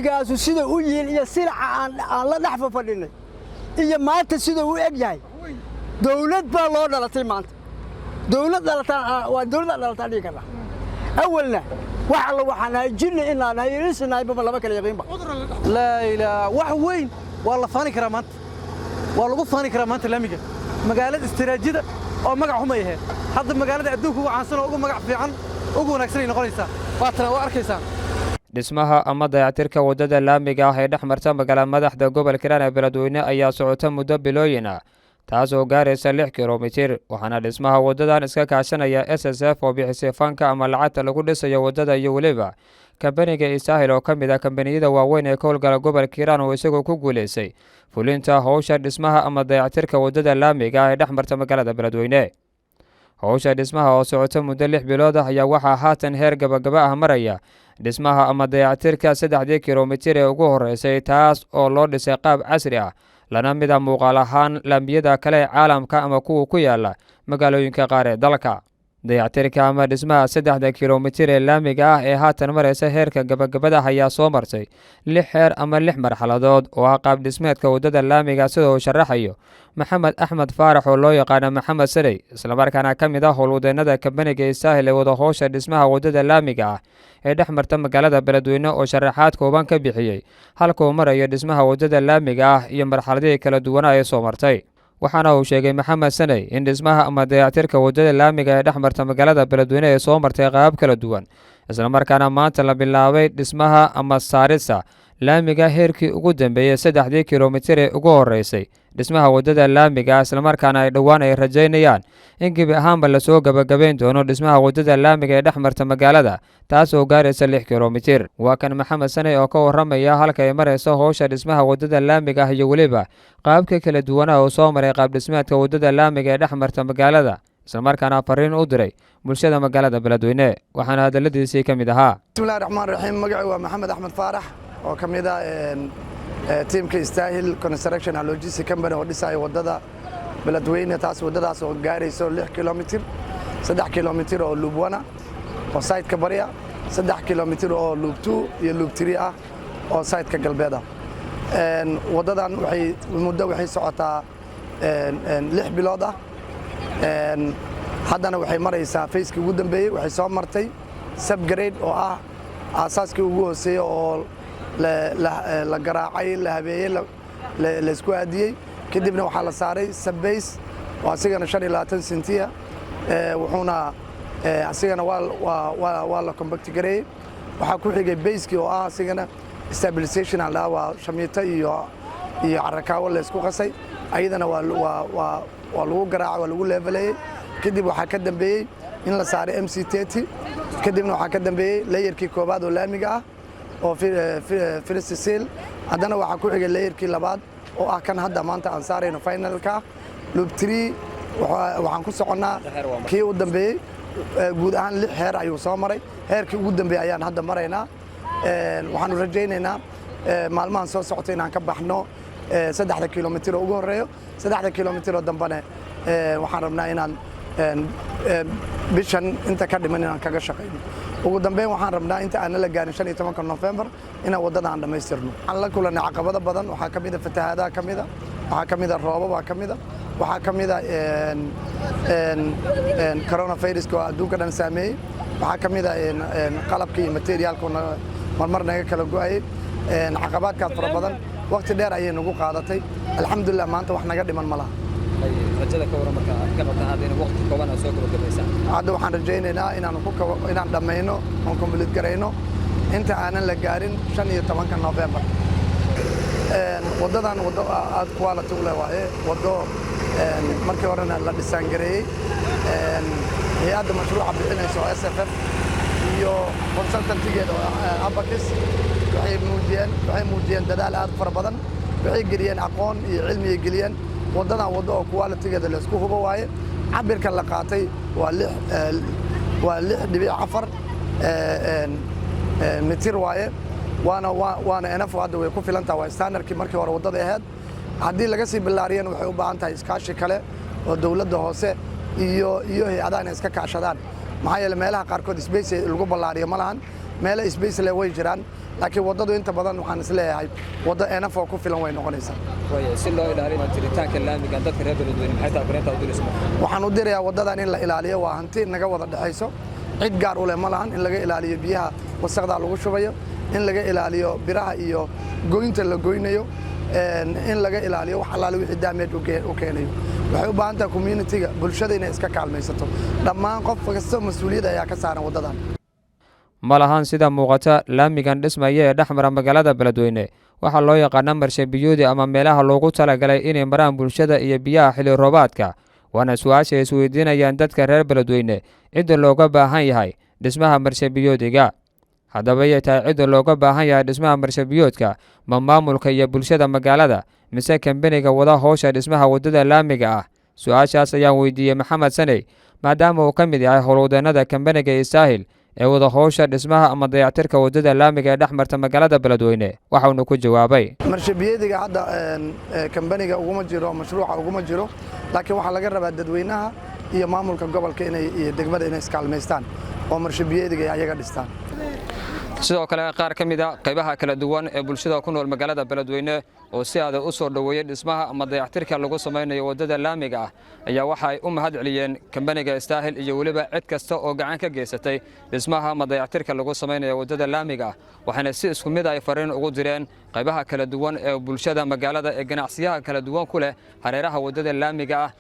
Laamigaasu sida u yihiin iyo silaca aan la dhex fafadhinay iyo maanta sida u eg yahay, dawlad baa loo dhalatay maanta. Dawlad dhalataan waa dawlad dhalataan dhihi karnaa. Awalna wax alla waxaan nahay jinni inaan nahay, insi nahay baba lama kala yaqiinba. Laa ilaa wax weyn waa la faani karaa maanta, waa lagu faani karaa maanta laamiga magaalada istiraajida oo magac xumay ahayd. Hadda magaalada adduunka ugu caansan oo ugu magac fiican, ugu wanaagsan ay noqonaysaa. Waatana waa arkaysaan. Dhismaha ama dayactirka waddada laamiga ah ee dhex marta magaala madaxda gobolka Hiiraan ee Beledweyne ayaa socota muddo bilooyin ah, taas oo gaaraysa 6 kilomitir. Waxaana dhismaha waddadan iska kaashanaya SSF oo bixisay fanka ama lacagta lagu dhisayo waddada iyo weliba kambaniga Istaahil oo ka mid ah kambaniyada waaweyn ee ka howlgala gobolka Hiiraan, oo isagoo ku guuleysay fulinta howsha dhismaha ama dayactirka waddada laamiga ah ee dhex marta magaalada Beledweyne. Howsha dhismaha oo socota muddo 6 bilood ah ayaa waxaa haatan heer gabagaba ah maraya dhismaha ama dayactirka 3dii kilomitir ee ugu horeysay, taas oo loo dhisay qaab casri ah, lana mid ah muuqaal ahaan laamiyada kale ee caalamka ama kuwa ku yaala magaalooyinka qaar ee dalka. Dayactirka ama dhismaha 3da kilomitir ee laamiga ah ee haatan maraysa heerka gabagabada ayaa soo martay lix heer ama lix marxaladood oo ah qaab dhismeedka waddada laamiga, sida uu sharaxayo Maxamed Axmed Faarax oo loo yaqaano Maxamed Saney, islamarkaana ka mid ah howlwadeennada kambaniga Istaahil ee wada howsha dhismaha waddada laamiga ah ee dhex marta magaalada Beledweyne, oo sharaxaad kooban ka bixiyey halka uu marayo dhismaha waddada laamiga ah iyo marxaladihii kala duwanaa ee soo martay. Waxaana uu sheegay Maxamed Saney in dhismaha ama dayactirka waddada laamiga ee dhex marta magaalada Beledweyne ee soo martay qaabab kala duwan, islamarkaana maanta la bilaabay dhismaha ama saarista laamiga heerkii ugu dambeeyey, 3dii kilomitir ee ugu horeysay dhismaha waddada laamiga, islamarkaana ay dhowaan ay rajaynayaan in gebi ahaanba lasoo gabagabayn doono dhismaha waddada laamiga ee dhex marta magaalada, taas oo gaaraysa 6 kilomitir. Waa kan Maxamed Saney oo ka warramaya halka ay marayso howsha dhismaha waddada laamiga ah iyo weliba qaabka kala duwanaha uu soo maray qaab dhismeedka waddada laamiga ee dhex marta magaalada, islamarkaana fariin u diray bulshada magaalada Beledweyne. Waxaana hadalladiisii ka mid ahaa: Bismillahi raxmaan raxiim. Magacii waa Maxamed Axmed Faarax oo ka mid ah tiimka Istaahil Construction and Logistic Company oo dhisaayo waddada Beledweyne, taas waddadaas oo gaarayso 6 kilomitir: 3 kilomitir oo loop one oo side-ka barya, 3 kilomitir oo loop two iyo loop three ah oo side-ka galbeed ah. Waddadan waxay muddo waxay socotaa 6 bilood ah. Haddana waxay maraysaa phase-kii ugu dambeeyey. Waxay soo martay subgrade oo ah aasaaskii ugu hooseeyey oo la garaacay, la habeeyey, laysku aadiyey. Kadibna waxaa la saaray subbase oo asigana 25 sentiya, wuxuuna asigana waa la compact gareeyey. Waxaa ku xigay base-kii oo ah asigana stabilization aan dhaha, waa shamiito iyo carakaawo laysku qasay. Ayadana waa lagu garaacay, waa lagu level-eeyey. Kadib waxaa ka dambeeyey in la saaray MC 30. Kadibna waxaa ka dambeeyey layer-kii koowaad oo laamiga ah oo first seal. Haddana waxaa ku xigay layer-kii labaad oo ah kan hadda maanta aan saarayno final-ka, loop three. Waxaan ku soconnaa kii u dambeeyey. Guud ahaan lix heer ayuu soo maray. Heerkii ugu dambeeyey ayaan hadda maraynaa. Waxaanu rajaynaynaa maalmahan soo socota inaan ka baxno 3da kilomitir oo ugu horreeyo. 3da kilomitir oo dambene waxaan rabnaa inaan bishan inta ka dhiman inaan kaga shaqayno. Ugu dambeyn waxaan rabnaa inta aanna la gaarin 15-ka Nofembar inaan waddada aan dhammaystirno. Waxaan la kulannay caqabado badan. Waxaa ka mid a fatahaadaha ka mida, waxaa ka mid a roobabaa ka mida, waxaa ka mid a coronaviruska oo adduunka dhan saameeyey, waxaa ka mid a qalabka iyo material-ka marmar naga kala go'ayay. Caqabaadkaas fara badan waqti dheer ayay nagu qaadatay. Alxamdulilah, maanta wax naga dhiman ma laha. Rajada ka waran marka aad ka qabtaan hadda in waqti kooban aad soo gabagabaysaan? Hadda waxaan rajaynaynaa inaan dhammayno oon complete garayno inta aanan la gaarin 15-ka Nofembar. Waddadan waddo aad quality u leh waaye, waddo markii horena la design gareeyey. Hay-adda mashruuca bixinaysa oo SFF iyo consultant-igeeda oo Abakis waxay muujiyeen dadaal aad fara badan. Waxay geliyeen aqoon iyo cilmiyay geliyeen. Waddadan waddo oo quality-geeda laysku hubo waaye. Cabirka la qaatay waa 6.4 mitir waaye, waana enough. Hadda way ku filan tahay, waa standard-kii markii hore waddada ahayd. Haddii laga sii bilaariyana waxay u baahan tahay iskaashi kale oo dowladda hoose iyo hay-adaha inay iska kaashadaan, maxaa yeele meelaha qaarkood space lagu ballaariyo ma lahan. Meelo space leh way jiraan, laakiin waddadu inta badan waxaan isleeyahay waddo enough oo ku filan way noqonaysaa. Si loo ilaaliyo jiritaanka laamigan, dadka reer Beledweyne maxay tahay fariinta u dirayso? Waxaan u dirayaa waddadan in la ilaaliyo. Waa hanti naga wada dhexayso, cid gaar u leh ma lahan. In laga ilaaliyo biyaha wasaqdaa lagu shubayo, in laga ilaaliyo biraha iyo goynta la goynayo, in laga ilaaliyo wax allaale wixii damage u keenayo. Waxay u baahan tahay community-ga, bulshada inay iska kaalmaysato. Dhammaan qof kasta mas-uuliyad ayaa ka saaran waddadan. Ma lahan sida muuqata laamigan dhismaya ee dhex mara magaalada Beledweyne waxaa loo yaqaana marshabiyuudi ama meelaha loogu talagalay inay maraan bulshada iyo biyaha xilli roobaadka. Waana su-aasha ay isweydiinayaan dadka reer Beledweyne: cidda looga baahan yahay dhismaha marshabiyoodiga. Haddaba yay tahay cidda looga baahan yahay dhismaha marshabiyoodka? Ma maamulka iyo bulshada magaalada, mise kambaniga wada howsha dhismaha waddada laamiga ah? Su-aashaas ayaan weydiiyey Maxamed Saney, maadaama uu ka mid yahay howlwadeennada kambaniga Istaahil ee wada howsha dhismaha ama dayactirka waddada laamiga ee dhex marta magaalada Beledweyne. Waxauna ku jawaabay: Marshabiyadiga hadda kambaniga uguma jiro, mashruuca uguma jiro, laakiin waxaa laga rabaa dadweynaha iyo maamulka gobolka inay iyo degmada inay iskaalmaystaan oo marshabiyadiga ay ayaga dhistaan. Sidoo kale, qaar ka mid a qaybaha kala duwan ee bulshada ku nool magaalada Beledweyne oo si adag u soo dhoweeyey dhismaha ama dayactirka lagu samaynayo waddada laamiga ah ayaa waxa ay u mahad celiyeen kambaniga Istaahil iyo weliba cid kasta oo gacan ka geysatay dhismaha ama dayactirka lagu samaynayo waddada laamiga ah. Waxaana si isku mid ay fariin ugu direen qaybaha kala duwan ee bulshada magaalada ee ganacsiyaha kala duwan ku leh hareeraha waddada laamiga ah,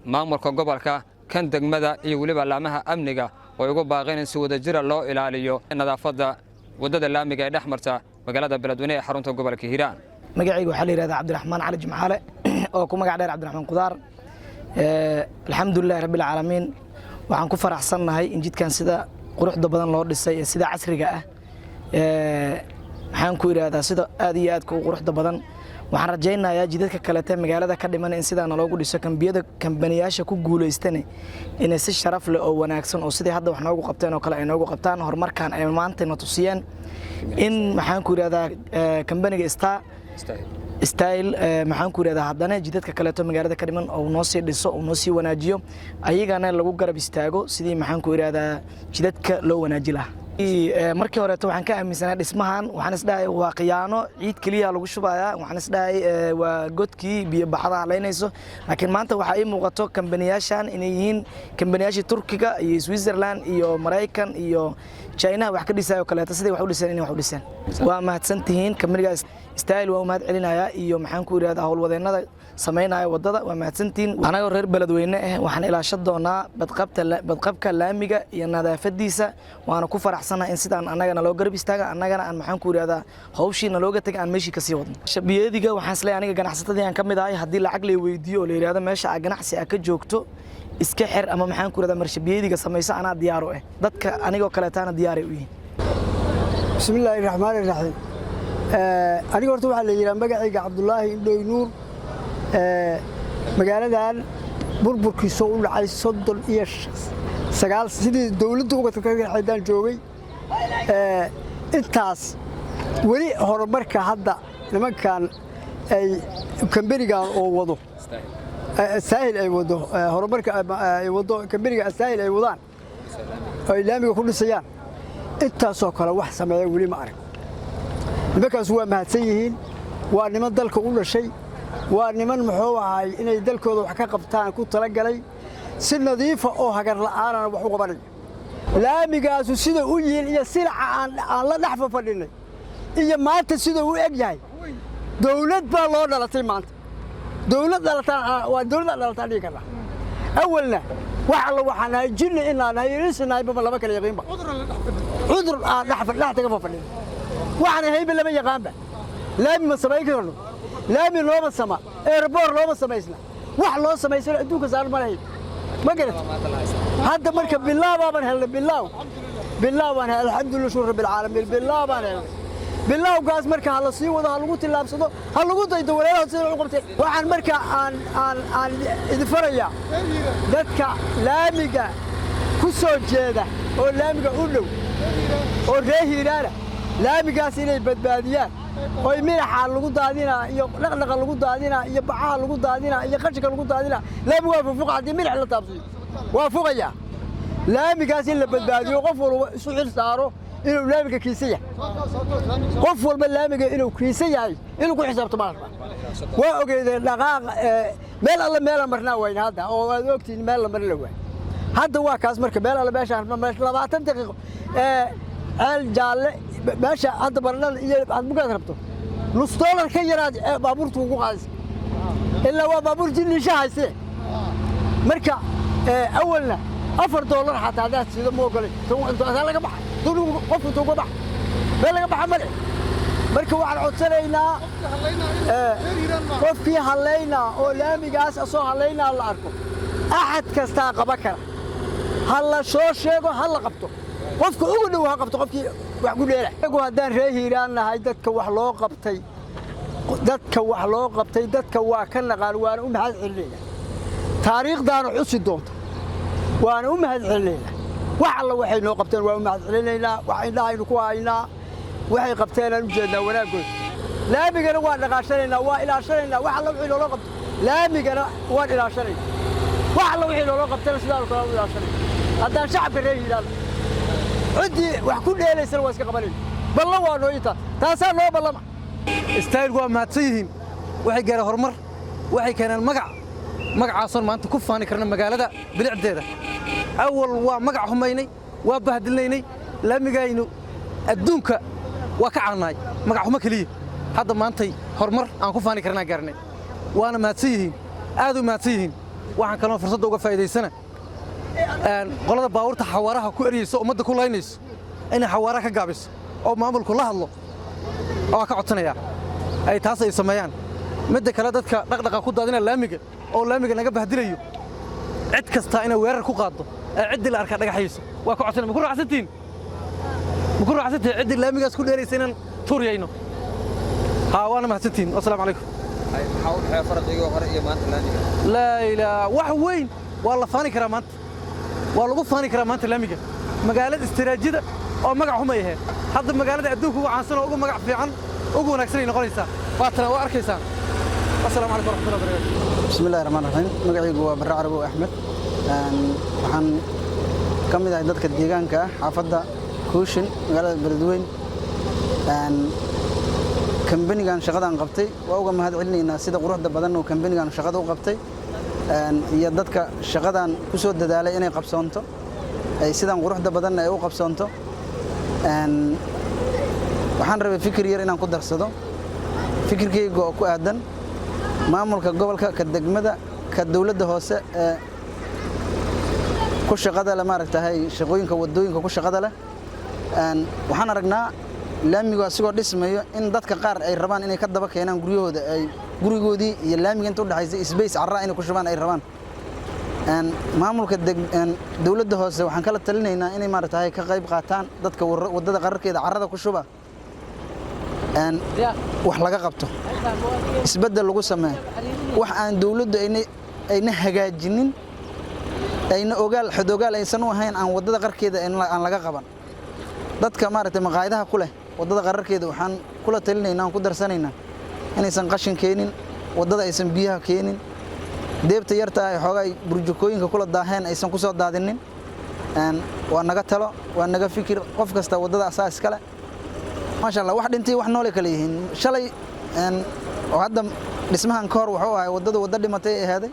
maamulka gobolka, kan degmada iyo weliba laamaha amniga, oo ay ugu baaqeen in si wadajira loo ilaaliyo nadaafadda waddada laamiga ee dhex marta magaalada Beledweyne ee xarunta gobolka Hiiraan. Magacayga waxaa la yidhahdaa Cabdiraxmaan Cali Jimcaale, oo ku magac dheer Cabdiraxmaan Qudaar. Alxamdulilahi rabbi alcaalamiin. Waxaan ku faraxsannahay in jidkan sida quruxda badan loo dhisay ee sida casriga ah, maxaan ku idhaahdaa, sida aad iyo aadka u quruxda badan. Waxaan rajaynayaa jidadka kalete magaalada ka dhiman in sidaana loogu dhiso. Kambiyada, kambaniyaasha ku guulaystane inay si sharaf leh oo wanaagsan oo sidii hadda wax noogu qabteen oo kale ay noogu qabtaan. Horumarkan ay maanta na tusiyeen in, maxaan ku idhahdaa, kambaniga Star Style, maxaan ku idhahdaa, haddana jidadka kaleeto magaalada ka dhiman oo noo sii dhiso oo noo sii wanaajiyo, ayagana lagu garab istaago sidii, maxaan ku idhahdaa, jidadka loo wanaaji lahaa. Markii horeeto waxaan ka aaminsanaa dhismahan, waxaan isdhahay waa khiyaano, ciid keliya lagu shubayaa. Waxaan isdhahay waa godkii biyo baxda halaynayso. Laakiin maanta waxaa ii muuqato kambaniyaashan inay yihiin kambaniyaashii Turkiga iyo Switzerland iyo Maraykan iyo Chinaha wax ka dhisayo kaleeto, siday wax u dhiseen inay wax u dhiseen. Waa mahadsantihiin kambanigaas Style, waa u mahad celinayaa, iyo maxaan ku idhahdaa, howlwadeennada samaynaya waddada, waa mahadsantihiin. Anagoo reer Beledweyne ah waxaan ilaashan doonaa badqabta, badqabka laamiga iyo nadaafadiisa. Waana ku faraxsanahay in sidaan annagana loo garab istaaga, annagana aan, maxaan ku idhahdaa, hawshii nalooga tagay aan meeshii kasii wadno. Shabiyadiga waxaan isleeyahay, aniga ganacsatadii aan ka mid ahay, haddii lacag lay weydiiyo oo la yidhahdo meesha aa ganacsi aa ka joogto iska xir ama, maxaan ku idhahdaa, marshabiyadiga samayso, anaa diyaar u ah. Dadka anigoo kaleetaana diyaaray u yihiin. Bismi illaahi raxmaani raxiim. Aniga horta waxaa la yidhaha magacayga Cabdulaahi Indhooy Nuur. Magaaladan burburkiisoo u dhacay 39 sidii dowladdu uga tagtay joogay. Intaas weli horumarka hadda nimankan ay kambanigan oo wado Saahil ay wado, horumarka ay wado kambaniga Saahil ay wadaan ay laamiga ku dhisayaan, intaasoo kale wax sameeya weli ma arag. Nimankaas waa mahadsan yihiin. Waa niman dalka u dhashay, waa niman, muxuu ahay, inay dalkooda wax ka qabtaan ku talagalay, si nadiifa oo hagar la'aanana wax u qabanaya. Laamigaasu sida u yihiin iyo silaca aan la dhex fafadhinay iyo maanta sida u eg yahay, dawlad baa loo dhalatay maanta. Dawlad dhalataan waa dawlad dhalataan dhihi karnaa. Awalna wax alla waxaan nahay jinni inaan nahay, insi nahay baba lama kala yaqiinba. Cudur aan dhex taga fafadhin waxaan ahayba lama yaqaanba. Laami ma samayn karno, laami looma sama, airport looma samaysna, wax loo samaysano adduunka saaran ma lahayn. Ma garat? Hadda marka bilaabaaban helnay, bilaaw bilaab baan helnay. Alxamdulillah, shukr rabbil caalamiin, bilaab baan helnay. Bilaawgaas marka ha la sii wado, ha lagu tillaabsado, ha lagu daydo walaalahood sida u qabteen. Waxaan marka aan idin farayaa dadka laamiga ku soo jeeda oo laamiga u dhow oo reer Hiiraana laamigaas inay badbaadiyaan oy miraxa lagu daadinaa iyo dhaqdhaqa lagu daadinaa iyo bacaha lagu daadinaa iyo qashinka lagu daadinaa. Laamigu waa fufuqa, haddii mirax la taabsiyo waa fuqayaa. Laamigaas in la badbaadiyo, qof walba isu xil saaro. Inuu laamiga kiisa yahay, qof walba laamiga inuu kiisa yahay inuu ku xisaabtamo la rabaa. Waa ogeydeen dhaqaaq meel alle meela marnaa wayna hadda oo aad ogtihiin meel la marin la waay. Hadda waa kaas. Marka meel alle meesha 20 daqiiqo, Ceel Jaalle, meesha hadda baradhada iyo aad mugaad rabto, nus doolar ka yaraad baabuurtu ugu qaadaysa, ilaa waa baabuur jinniisha haysee. Marka awalna $4 xataa haddaad siido ma ogolay. Intaa laga baxa, qofku intuu uga baxa, meel laga baxa male. Marka waxaan codsanaynaa, qofkii hallaynaa oo laamigaas asoo hallaynaa la arko, axad kastaa qaba kara, ha la soo sheego, ha la qabto. Qofka ugu dhow ha qabto qofkii wax ku dheela. Iyagu haddaan reer Hiiraan nahay, dadka wax loo qabtay, dadka wax loo qabtay, dadka waa ka naqaan, waana u mahad celinaynaa. Taariikhdaana xusi doonta, waana u mahad celinaynaa. Wax alla waxay noo qabteen waa u mahad celinaynaa. Wax indhahaynu ku haynaa, waxay qabteenaan u jeednaa wanaagooda. Laamigana waan dhaqaashanaynaa, waa ilaashanaynaa. Wax alla wixii nooloo qabto laamigana waan ilaashanaynaa. Wax alla wixii nooloo qabtana sidaanu kale u ilaashanayna haddaan shacabka reer Hiiraan. Ciddii wax ku dheelaysana waa iska qabanayna. Ballan waa noo intaa, taasaa noo ballama. Istaahilku waa mahadsan yihiin. Waxay gaareen horumar, waxay keeneen magac, magacaasoon maanta ku faani karna magaalada bilicdeeda. Awal waa magac xumaynay, waa bahdilnaynay. Laamigaynu adduunka waa ka caannahay, magac xumo keliya. Hadda maantay horumar aan ku faani karnaa gaarnay, waana mahadsan yihiin, aad u mahadsan yihiin. Waxaan kaloo fursadda uga faa'iidaysana qolada baabuurta xawaaraha ku eryayso, ummadda ku laynayso, inay xawaaraha ka gaabiso oo maamulku la hadlo waa ka codsanayaa, ay taas ay sameeyaan. Midda kale, dadka dhaqdhaqa ku daadina laamiga oo laamiga naga bahdilayo, cid kastaa inay weerar ku qaaddo ee ciddii la arkaa dhagaxayso waa ka codsanaya. Ma ku raacsantihiin? Ma ku raacsantihiin ciddii laamigaas ku dheeraysa inaan tuuryayno? Haa, waana mahadsantihiin. Wasalaamu calaykum. Maxaa u dhexeeya farqigii hore iyo maanta laamiga? Laa ilaa wax weyn. Waa la faani karaa maanta, waa lagu faani karaa maanta laamiga. Magaalada istiraajida oo magac xumay ahayd, hadda magaalada adduunka ugu caansan oo ugu magac fiican, ugu wanaagsan ay noqonaysaa. Waatana waa arkaysaan. Wasalaamu calaykum waraxmatullahi wabarakatu. Bismi illahi raxmaan raxiim. Magacaygu waa Barre Carabow Axmed. Waxaan ka mid ahay dadka deegaanka ah, xaafadda Kooshin, magaalada Beledweyn. Kambanigan shaqadan qabtay waa uga mahad celinaynaa sida quruxda badan oo kambanigan shaqada u qabtay iyo dadka shaqadan ku soo dadaalay inay qabsoonto, ay sidan quruxda badanna ay u qabsoonto. Waxaan rabay fikir yar inaan ku darsado, fikirkayga oo ku aadan maamulka gobolka, ka degmada, ka dowladda hoose ee ku shaqada leh, maaragtahay, shaqooyinka waddooyinka ku shaqada leh. Waxaan aragnaa laamigu asigoo dhismayo in dadka qaar ay rabaan inay ka daba keenaan guryahooda, ay gurigoodii iyo laamiga inta udhexaysa space carra inay ku shubaan ay rabaan. Maamulka dowladda hoose waxaan kala talinaynaa inay, maaragtahay, ka qayb qaataan dadka waddada qararkeeda carrada ku shuba, wax laga qabto, isbeddel lagu sameeyo. Wax aan dowladdu ayna hagaajinin, ayna ogaal xodogaal aysan u ahayn, aan waddada qarkeeda aan laga qaban. Dadka, maaragtay, maqaayadaha ku leh waddada qararkeeda waxaan kula talinaynaa, aan ku darsanaynaa inaysan qashin keenin waddada, aysan biyaha keenin, deebta yarta ay xoogaa burjukooyinka kula daaheen aysan ku soo daadinin. Waa naga talo, waa naga fikir. Qof kasta waddada asaa iskale. Maasha Allah, wax dhintay wax noole kale yihiin. Shalay oo hadda dhismahan ka hor wuxuu ahay waddada waddo dhimatay ay ahaaday,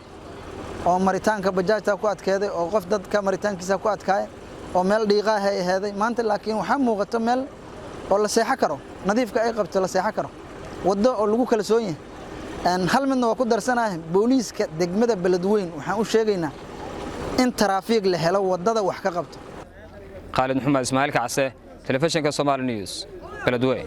oo maritaanka bajaajta ku adkeeday, oo qof dadka maritaankiisa ku adkaaya, oo meel dhiiqaah ay ahaaday. Maanta laakiin waxaa muuqato meel oo la seexo karo, nadiifka ay qabto, la seexo karo, waddo oo lagu kalsoon yahay. Hal midna waa ku darsanahay: booliiska degmada Beledweyn waxaan u sheegaynaa in taraafiig la helo, waddada wax ka qabto. Khaalid Maxamed Ismaaciil Kacse, telefishinka Somaali News, Beledweyn.